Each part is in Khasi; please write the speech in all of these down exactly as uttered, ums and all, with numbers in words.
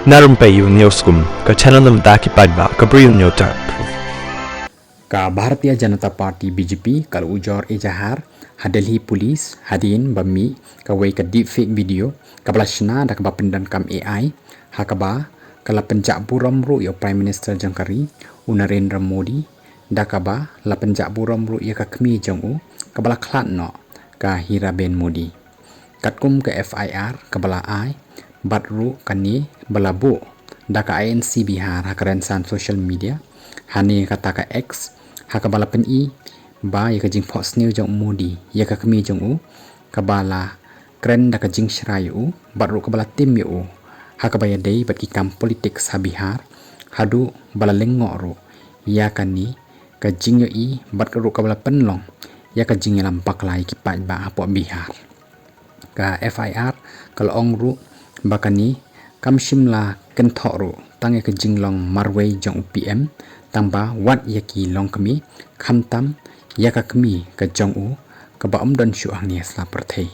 Na rympei ïa u News Kum, ka channel na bynta ki paidbah ka Bri u Hynñiewtrep. Ka Bharatiya Janata Party B J P ka la ujor ejahar ha Delhi Police hadien ba mih kawei ka deepfake video kaba la shna da kaba pyndonkam A I, ha kaba ka la pynjah burom ruh ïa u Prime Minister jong ka ri, u Narendra Modi, da kaba la pynjah burom ruh ïa ka kmie jong u kaba la khlad noh, ka Hiraben Modi. Katkum ka F I R kaba la ai, bad ruh kane ba la buh da ka I N C Bihar ha ka rynsan social media, hane kata ka X, ha kaba la pyni ba ïa ka jingphohsniew jong u Modi ïa ka kmie jong u kaba la kren da ka jingshrai ïa u, bad ruh kaba la tim ïa u ha kaba ïadei bad ki kam politics ha Bihar, haduh ba la lyngngoh ruh ïa kane ka jingïohi, bad ruh kaba la pynlong ïa ka jingïalam bakla ïa ki paidbah hapoh Bihar. Ka F I R ka la ong ruh ba kane kam shym la kynthoh ruh tang ïa ka jinglong marwei jong u P M, tang ba wat ïa ki longkmie, khamtam ïa ka kmie ka jong u kaba ym don shuh hangne ha sla pyrthei.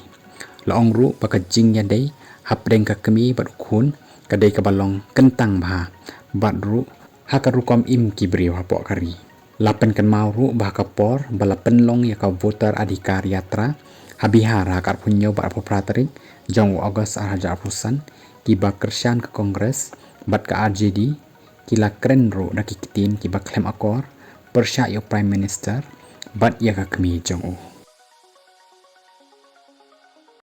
La ong ruh ba ka jingïadei hapdeng ka kmie bad u khun ka dei kaba long kyntang bha, bad ruh ha ka rukom im ki briew hapoh ka ri. La pynkynmaw ruh ba ha ka por ba la pynlong ïa ka Voter Adhikar Yatra ha Bihar ha ka arphew hynñiew bad arphew phra tarik jong u August ar hajar arphew san, kiba kyrshan ka Congress bad ka R J D ki la kren ruh da ki ktien kiba khlem akor pyrshah ïa u Prime Minister bad ïa ka kmie jong u.